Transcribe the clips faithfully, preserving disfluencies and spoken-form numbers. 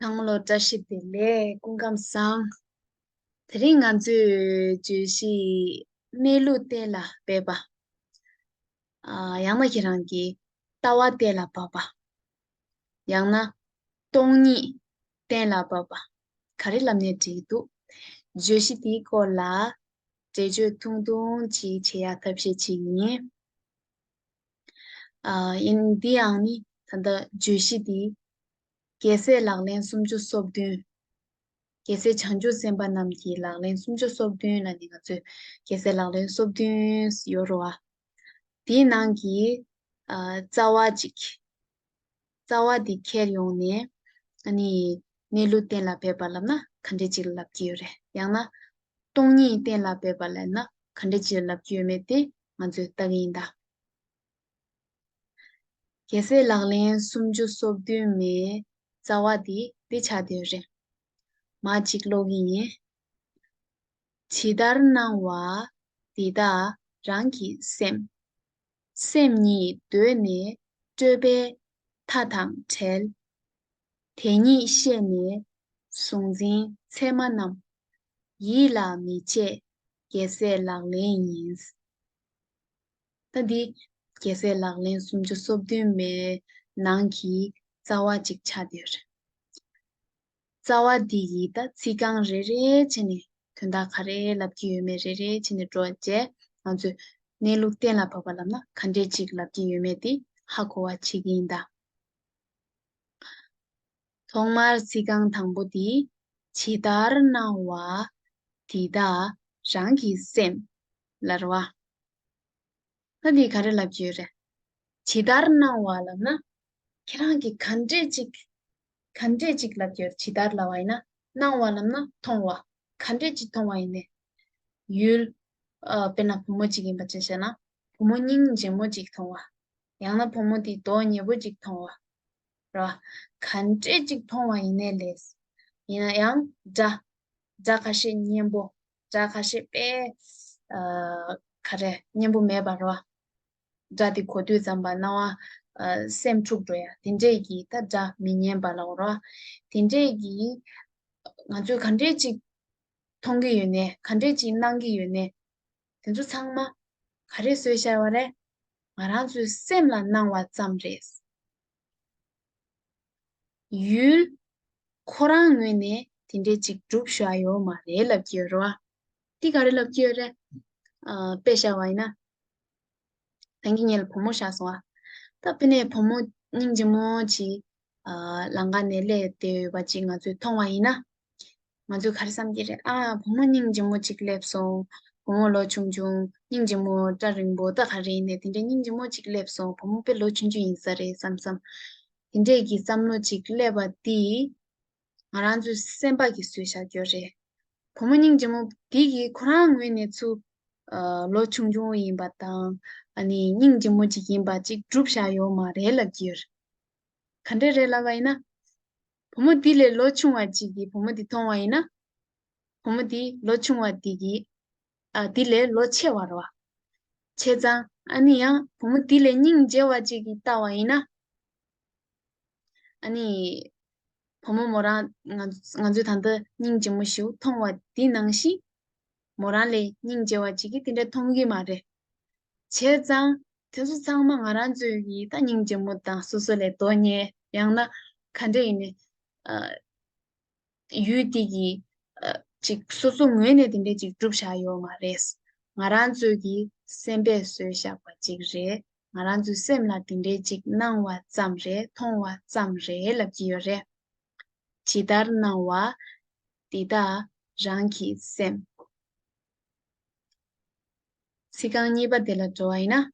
ཚང་མ་ལ་བཀྲ་ཤིས་བདེ་ལེགས། སྐུ་ཁམས་བཟང་། དེ་རིང་ང་ཚོས་བརྗོད་གཞི་གནས་ལུགས་གཏན་ལ་འབེབས་པ། ཨ། ཡང་ན་ཁྱེད་རང་གིས་ལྟ་བ་གཏན་ལ་ཕབ་པ། ཡང་ན་སྟོང་ཉིད་གཏན་ལ་ཕབ་པ། ག་རེ་ལབ་ནའི་འགྲིག་འདུག་བརྗོད་གཞི་དེའི་སྐོར་ལ་འགྲེལ་བརྗོད་ཐུང་ཐུང་ཅིག་བྱེད་ཡ་ཐབས་ཤེས་བྱེད་ཀྱི་ཡིན། ཨ། ཡིན། འདི་ཡང་ནི་ད་ལྟ་བརྗོད་གཞི་འདི་རྒྱལ་སྲས་ལག་ལེན་སུམ་ཅུ་སོ་བདུན། རྒྱལ་སྲས་བྱང་ཆུབ་སེམས་དཔའ་རྣམས་ཀྱི་ལག་ལེན་སུམ་ཅུ་སོ་བདུན་ལ་ནི་ང་ཚོས་རྒྱལ་སྲས་ལག་ལེན་སོ་བདུན་ཡོད་རེད་བ། དེའི་ནང་གི་ཨ། རྩ་བ་གཅིག་རྩ་བ་འདི་ཁྱེར་ཡོང་ནས། ཨ་ནི་གནས་ལུགས་གཏན་ལ་འབེབས་པ་ལབ་ན་ག་འདྲས་ཅིག་ལབ་ཀྱི་ཡོད་རེད། ཡང་ན་སྟོང་ཉིད་གཏན་ལ་འབེབས་པ་ལབ་ན་ག་འདྲས་ཅིག་ལབ་ཀྱི་ཡོད་མེད་དེ་ང་ཚོས་ལྟ་གི་ཡིན་ད། རྒྱལ་སྲས་ལག་ལེན་སུམ་ཅུ་སོ་བདུན་མའི་རྩ་བ་འདི་འདི་ཆགས་བསྡད་ཡོད་རེད། མར་ཅིག་ཀློག་གི་ཡིན། ཇི་ལྟར་སྣང་བ་འདི་དག་རང་གི་སེམས། སེམས་ཉིད་གདོད་ནས་སྤྲོས་པའི་མཐའ་དང་བྲལ། དེ་ཉིད་ཤེས་ནས་གཟུང་འཛིན་མཚན་མ་རྣམས། ཡིད་ལ་མི་བྱེད་རྒྱལ་སྲས་ལག་ལེན་ཡིན། ད་འདི་རྒྱལ་སྲས་ལག་ལེན་སུམ་ཅུ་སོ་བདུན་མའི་ནང་གི་རྩ་བ་གཅིག་ཆགས་བསྡད་ཡོད་རེད། རྩ་བ་འདི་ཡི་ད་ཚིག་རྐང་རེ་རེ་བྱས་ནས་དོན་དག་ག་རེ་ལབ་ཀྱི་ཡོད་མེད་རེ་རེ་བྱས་ནས་འགྲོ་བྱས། ང་ཚོས་གནས་ལུགས་གཏན་ལ་ཕབ་པ་ལབ་ན་ག་འདྲས་ཅིག་ལབ་ཀྱི་ཡོད་མེད་དེ་ཧ་གོ་བ་བྱེད་ཀྱི་ཡིན་ད། ཐོག་མར་ཚིག་རྐང་དང་པོ་དེ། ཇི་ལྟར་སྣང་བ་འདི་དག་རང་གི་སེམས་ལབ་རེད་བ། ད་འདི་ག་རེ་ལབ་ཀྱི་ཡོད་རེད། ཇི་ལྟར་སྣང་བ་ལབ་ན། ཁྱེད་རང་གིས་ག་འདྲས་ཅིག་ག་འདྲས་ཅིག་ལབ་ཀྱི་ཡོད་རེད། ཇི་ལྟར་ལབ་པ་ཡིན་ན། སྣང་བ་ལབ་ན་མཐོང་བ། ག་འདྲས་ཅིག་མཐོང་བ་ཡིན་ནའི། ཡུལ། ཨ། དཔེར་ན་བུ་མོ་ཅིག་ཡིན་པ་བྱས་བཤད་ན། བུ་མོ་སྙིང་རྗེ་མོ་ཅིག་མཐོང་བ། ཡང་ན་བུ་མོ་དེ་མདོག་ཉེས་པོ་ཅིག་མཐོང་བ། རེད་བ། ག་འདྲས་ཅིག་མཐོང་བ་ཡིན་ནའི་ལས། ཡིན་ན་ཡང་སྒྲ། སྒྲ་ཁ་ཤས་སྙན་པོ། སྒྲ་ཁ་ཤས་དཔེ། ཨ། ག་རེ་སྙན་པོ་མེད་པ་རེད་བ། སྒྲ་དེ་གོ་དུས་ཙམ་པ་སྣང་བ། ཨ། སེམས་འཁྲུག་འགྲོ་ཡ་དེ་འདྲས་ཀྱི་ད་སྒྲ་མི་སྙན་པ་ལབ་དགོས་རེད་བ། དེ་འདྲས་ཀྱི་ང་ཚོས་ག་འདྲས་ཅིག་མཐོང་གི་ཡོད་ནའི། ག་འདྲས་ཅིག་སྣང་གི་ཡོད་ནའི། དེ་ཚོ་ཚང་མ་ག་རེ་བཟོས་བཞག་པ་རེད། ང་རང་ཚོའི་སེམས་ལ་སྣང་བ་ཙམ་རེད། ཡུལ་ཁོ་རང་ངོས་ནས་དེ་འདྲས་ཅིག་གྲུབ་བཞག་ཡོད་མ་རེད་ལབ་ཀྱི་ཡོད་རེད་བ། འདི་ག་རེ་ལབ་ཀྱི་ཡོད་རེད། ཨ། དཔེ་བཞག་པ་ཡིན་ན། ད་གིན་ངས་ལ་བུ་མོ་བཞག་སོང་ཨ། ད་དཔེར་ན་བུ་མོ་སྙིང་རྗེ་མོ་ཅིག་ཨ། ལམ་ཁ་ནས་སླེབས་བསྡད་ཡོད་པ་ཅིག་ང་ཚོས་མཐོང་བ་ཡིན་ན། ང་ཚོས་ག་རེ་བསམ་གྱི་རེད། ཨ། བུ་མོ་སྙིང་རྗེ་མོ་ཅིག་སླེབས་སོང་། བུ་མོ་ལོ་ཆུང་ཆུང་། སྙིང་རྗེ་མོ། སྐྲ་རིང་པོ། ད་ག་རེ་ཡིན་ནའི་དེ་འདྲའི་སྙིང་རྗེ་མོ་ཅིག་སླེབས་སོང་། བུ་མོ་དཔེ་ལོ་ཆུང་ཆུང་ཡིན་ས་རེད་བསམ་བསམ། དེ་འདྲས་ཀྱི་བསམ་བློ་ཅིག་སླེབས་པ་འདི། ང་རང་ཚོའི་སེམས་པ་གིས་བཟོས་བཞག་ཡོད་རེད། བུ་མོ་སྙིང་རྗེ་མོ་འདི་གིས་ཁོ་རང་ངོས་ནས་ཚུར། ཨ། ལོ་ཆུང་ཆུང་ཡིན་པ་དང་། ཨ་ནི་སྙིང་རྗེ་མོ་ཅིག་ཡིན་པ་ཅིག་གྲུབ་བཞག་ཡོད་མ་རེད་ལབ་ཀྱི་ཡོད་རེད། ག་འདྲས་རེད་ལབ་པ་ཡིན་ན། བུ་མོ་འདི་ལས་ལོ་ཆུང་བ་ཅིག་གིས་བུ་མོ་འདི་མཐོང་བ་ཡིན་ན། བུ་མོ་འདི་ལོ་ཆུང་བ་འདི་གིས། ཨ། འདི་ལས་ལོ་ཆེ་བ་རེད་བ། བྱས་ཙང་ཨ་ནི་ཡང་བུ་མོ་འདི་ལས་སྙིང་རྗེ་བ་ཅིག་གིས་ལྟ་བ་ཡིན་ན། ཨ་ནི། བུ་མོ་མོ་རང་ང་ང་ཚོས་ད་ལྟ་སྙིང་རྗེ་མོ་ཞིག་མཐོང་བ་འདི་ནང་བཞིན། མོ་རང་ལས་སྙིང་རྗེ་བ་ཅིག་གིས་དེ་འདྲ་མཐོང་གི་མ་རེད། བྱས་ཙང་དེ་ཚོ་ཚང་མ་ང་རང་ཚོའི་གི་ད་སྙིང་རྗེ་མོ་དང་སོ་སོ་ལས་མདོག་ཉེས་ཡང་ན་ག་འདྲ་ཡིན་ནའི། ཨ། ཡུལ་དེ་གི། ཨ། ཅིག་སོ་སོ་ངོས་ནས་དེ་འདྲས་ཅིག་གྲུབ་བཞག་ཡོད་མ་རེད། ང་རང་ཚོའི་གི་སེམས་པས་བཟོས་བཞག་པ་ཅིག་རེད། ང་རང་ཚོའི་སེམས་ལ་དེ་འདྲས་ཅིག་སྣང་བ་ཙམ་རེད། མཐོང་བ་ཙམ་རེད་ལབ་ཀྱི་ཡོད་རེད། ཇི་ལྟར་སྣང་བ། འདི་དག་རང་གི་སེམས། ཚིག་རྐང་གཉིས་པ་དེ་ལ་འགྲོ་བ་ཡིན་ན།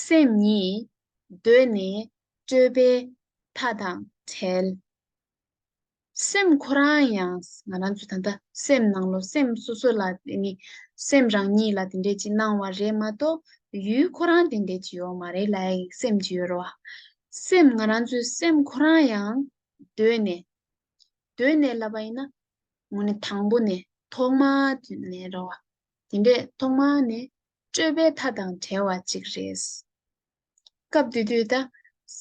སེམས་ཉིད་གདོད་ནས་སྤྲོས་པའི་མཐའ་དང་བྲལ། སེམས་ཁོ་རང་ཡང་ང་རང་ཚོ་ད་ལྟ་སེམས་ནང་ལོགས་སེམས་སོ་སོ་ལ་ནི་སེམས་རང་ཉིད་ལ་དེ་འདྲས་ཅིག་སྣང་བ་རེད་མ་གཏོགས་ཡུལ་ཁོ་རང་དེ་འདྲས་ཅིག་ཡོད་མ་རེད་ལབ་ཡ་ཡི་སེམས་ཅིག་ཡོད་རེད་བ། སེམས་ང་རང་ཚོའི་སེམས་ཁོ་རང་ཡང་གདོད་ནས། གདོད་ནས་ལབ་པ་ཡིན་ན། དངོས་གནས་དང་པོ་ནས་ཐོག་མ་དེ་ནས་རེད་བ། དེ་འདྲས་ཐོག་མ་ནས་སྤྲོས་པའི་མཐའ་དང་བྲལ་བ་ཅིག་རེད། སྐབས་དེ་དུས་ད་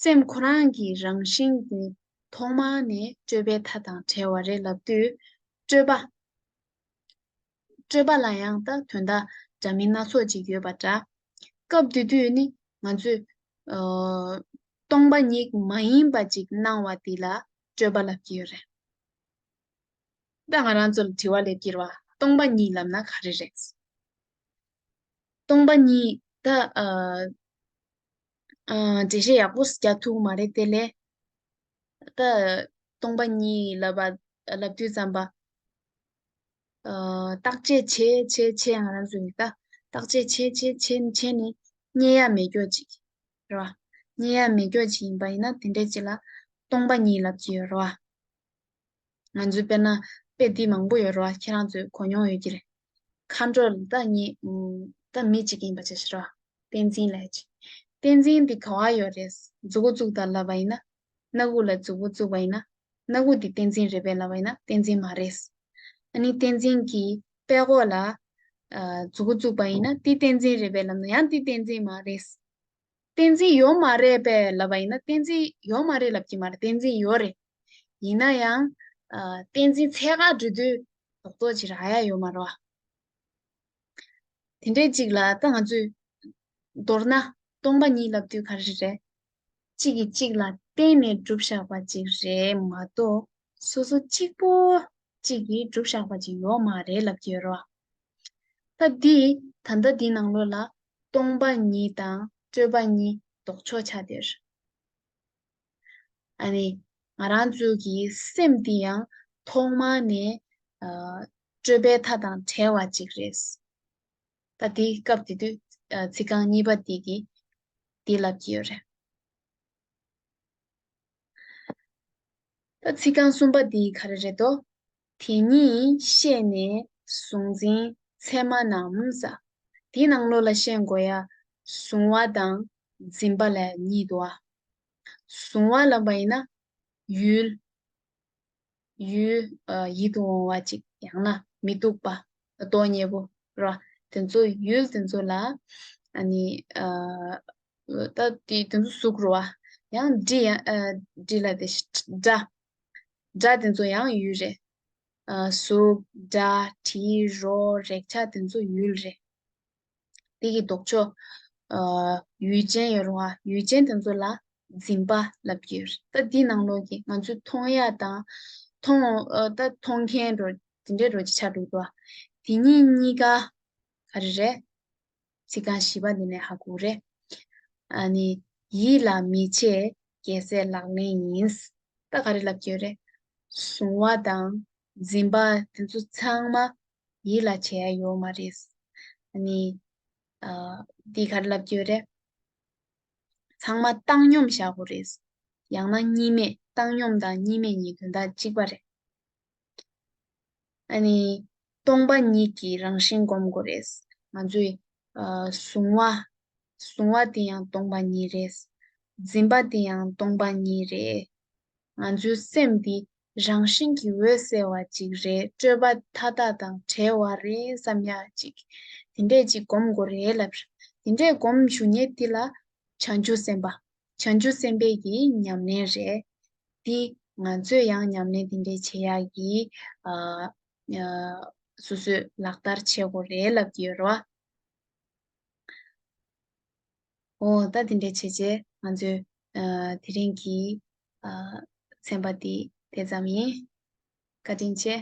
སེམས་ཁོ་རང་གི་རང་བཞིན་དེ་ ཐོག་མ་ནས་སྤྲོས་པའི་མཐའ་དང་བྲལ་བ་རེད་ལབ་དུས། སྤྲོས་པ། སྤྲོས་པ་ལ་ཡང་ད་དོན་དག་འདྲ་མིན་སྣ་ཚོགས་ཅིག་ཡོད་པ་འདྲ། སྐབས་དེ་དུས་ནི་ང་ཚོས་ཨ་སྟོང་པ་ཉིད་མ་ཡིན་པ་ཅིག་སྣང་བ་དེ་ལ་སྤྲོས་པ་ལབ་ཀྱི་ཡོད་རེད། ད་ང་རང་ཚོ་ལ་དྲི་བ་སླེབས་ཀྱི་རེད་བ། སྟོང་པ་ཉིད་ལབ་ན་ག་རེ་རེད། སྟོང་པ་ཉིད་ད་ཨ་ཨ་འགྲེལ་བཤད་ཡག་པོ་རྒྱག་ཐུབ་ཀྱི་མ་རེད་དེ་ལས། ད་སྟོང་པ་ཉིད་ལབ་པ་ལབ་དུས་ཙམ་པ། ཨ་བརྟག་དཔྱད་བྱས་བྱས་བྱས་ང་རང་ཚོ་ཡིས་ད་བརྟག་དཔྱད་བྱས་བྱས་བྱས་བྱས་ནས་རྙེད་ཡ་མེད་སྐྱོ་ཅིག་རེད་བ། རྙེད་ཡ་མེད་སྐྱོ་ཅིག་ཡིན་པ་ཡིན་ན་དེ་འདྲས་ཅིག་ལ་སྟོང་པ་ཉིད་ལབ་ཀྱི་ཡོད་རེད་བ། ང་ཚོའི་དཔེར་ན་དཔེ་འདི་མང་པོ་ཡོད་རེད་བ། ཁྱེད་རང་ཚོས་གོ་མྱོང་ཡོད་ཀྱི་རེད། མཁའ་འགྲོ་ལ་ད་ངེད་ད་མི་གཅིག་ཡིན་པ་བྱས་ཤི་རེད་བ། བསྟན་འཛིན་ལབ་ཀྱི། བསྟན་འཛིན་འདི་ག་བ་ཡོད་རེད། མཛུ་གུ་བཙུགས་དང་ལབ་པ་ཡིན་ན། སྣ་ཁུག་ལ་མཛུ་གུ་བཙུགས་པ་ཡིན་ན། སྣ་ཁུག་འདི་བསྟན་འཛིན་རེད་པས་ལབ་པ་ཡིན་ན་བསྟན་འཛིན་མ་རེད། ཨ་ནི་བསྟན་འཛིན་གྱི་པད་ཀོག་ལ་ཨ་མཛུ་གུ་བཙུགས་པ་ཡིན་ན་འདི་བསྟན་འཛིན་རེད་པས་ལབ་ན་ཡང་འདི་བསྟན་འཛིན་མ་རེད། བསྟན་འཛིན་ཡོད་མ་རེད་པས་ལབ་པ་ཡིན་ན་བསྟན་འཛིན་ཡོད་མ་རེད་ལབ་ཀྱི་མ་རེད། བསྟན་འཛིན་ཡོད་རེད། ཡིན་ན་ཡང་ཨ་བསྟན་འཛིན་ཚད་བཀག་འགྲོ་དུས་རྡོག་རྡོག་ཅིག་རག་ཡ་ཡོད་མ་རེད་བ། དེ་འདྲའི་ཅིག་ལ་ད་ང་ཚོས་མདོར་ན་སྟོང་པ་ཉིད་ལབ་དུས་ག་རེ་རེད། གཅིག་གིས་གཅིག་ལ་བརྟེན་ནས་གྲུབ་བཞག་པ་ཅིག་རེད་མ་གཏོགས་སོ་སོ་གཅིག་པོ་གཅིག་གིས་གྲུབ་བཞག་པ་ཅིག་ཡོད་མ་རེད་ལབ་ཀྱི་ཡོད་རེད་བ། ད་འདི་ད་ལྟ་འདི་ནང་ལོགས་ལ་སྟོང་པ་ཉིད་དང་སྤྲོས་པ་གཉིས་ལྡོག་ཕྱོགས་ཆགས་བསྡད་ཡོད་རེད། ཨ་ནི་ང་རང་ཚོ་གི་སེམས་འདི་ཡང་ཐོག་མ་ནས་ཨ་སྤྲོས་པའི་མཐའ་དང་བྲལ་བ་ཅིག་རེད། ད་དེའི་སྐབས་དེ་དུས་ཨ་ཚིག་རྐང་གཉིས་པ་དེ་གིས་འདི་ལབ་ཀྱི་ཡོད་རེད། ད་ཚིག་རྐང་གསུམ་པ་འདི་ག་རེ་རེད་དོ། དེ་ཉིད་ཤེས་ནས་གཟུང་འཛིན་མཚན་མ་རྣམས་ཟེར། དེའི་ནང་ལོགས་ལ་ཤེས་དགོས་ཡ། གཟུང་བ་དང་འཛིན་པ་ལ་གཉིས་འདུག་ཨ། གཟུང་བ་ལབ་པ་ཡིན་ན་ཡུལ། ཡུལ་ཨ་ཡིད་དུ་འོང་བ་ཅིག་ཡང་ན་མི་སྡུག་པ་སྡུག་བསྔལ་བོ་ར། དེ་ཚོ་ཡུལ་དེ་ཚོ་ལ་ཨ་ནི་ཨ་ད་དེ་དེ་ཚོ་གཟུགས་རེད་བ། ཡང་དྲི་ཡང་ཨ་དྲི་ལ་དེ་སྒྲ། སྒྲ་དེ་ཚོ་ཡང་ཡུལ་རེད། ཨ་གཟུགས་སྒྲ་དྲི་རོ་རེག་བྱ་དེ་ཚོ་ཡུལ་རེད། དེ་གི་ལྡོག་ཕྱོགས་ཨ་ཡུལ་ཅན་ཡོད་རེད་བ། ཡུལ་ཅན་དེ་ཚོ་ལ་འཛིན་པ་ལབ་ཀྱི་ཡོད་རེད། ད་འདི་ནང་ལོགས་ཀྱི་ང་ཚོས་མཐོང་ཡ་དང་མཐོང་ཨ་ད་མཐོང་མཁན་འགྲོ་དེ་འདྲའི་འགྲོ་ཅིག་ཆགས་འགྲོ་འདུག་བ། དེ་གཉིས་གཉིས་ཀ་ག་རེ་རེད། ཚིག་རྐང་བཞི་པ་འདི་ནས་ཧ་གོ་རེད། ཨ་ནི་ཡིད་ལ་མི་བྱེད་རྒྱལ་སྲས་ལག་ལེན་ཡིན། ད་ག་རེ་ལབ་ཀྱི་ཡོད་རེད། གཟུང་བ་དང་འཛིན་པ་དེ་ཚོ་ཚང་མ་ཡིད་ལ་བྱེད་ཡ་ཡོད་མ་རེད། ཨ་ནི་ཨ་འདི་ག་རེ་ལབ་ཀྱི་ཡོད་རེད། ཚང་མ་བཏང་སྙོམས་བཞག་དགོས་རེད། ཡང་ན་གཉིས་མེད། བཏང་སྙོམས་དང་གཉིས་མེད་གཉིས་དོན་དག་གཅིག་པ་རེད། ཨ་ནི་སྟོང་པ་ཉིད་ཀྱི་རང་བཞིན་སྒོམ་དགོས་རེད། ང་ཚོས་ཨ་གཟུང་བ། གཟུང་བ་དེ་ཡང་སྟོང་པ་ཉིད་རེད། འཛིན་པ་དེ་ཡང་སྟོང་པ་ཉིད་རེད། ང་ཚོའི་སེམས་འདི་རང་བཞིན་གྱིས་འོད་གསལ་བ་ཅིག་རེད། སྤྲོས་པ་མཐའ་དག་དང་བྲལ་བ་རེད་བསམ་ཡག་ཅིག་དེ་འདྲས་ཅིག་སྒོམ་དགོས་རེད་ལབ། དེ་འདྲས་སྒོམ་ཞུ་མཁན་དེ་ལ་བྱང་ཆུབ་སེམས་དཔའ། བྱང་ཆུབ་སེམས་དཔའི་གི་ཉམས་ལེན་རེད། དེ་ང་ཚོས་ཡང་ཉམས་ལེན་དེ་འདྲས་བྱེད་ཡག་གི་ཨ་ཨ་སོ་སོས་ལག་བསྟར་བྱེད་དགོས་རེད་ལབ་ཀྱི་ཡོད་རེད་བ། འོ་ད་དེ་འདྲས་བྱས་རྗེས་ང་ཚོས་ཨ་དེ་རིང་གི་ཨ་ཚན་པ་འདི་དེ་ཙམ་ཡིན། བཀའ་དྲིན་ཆེ།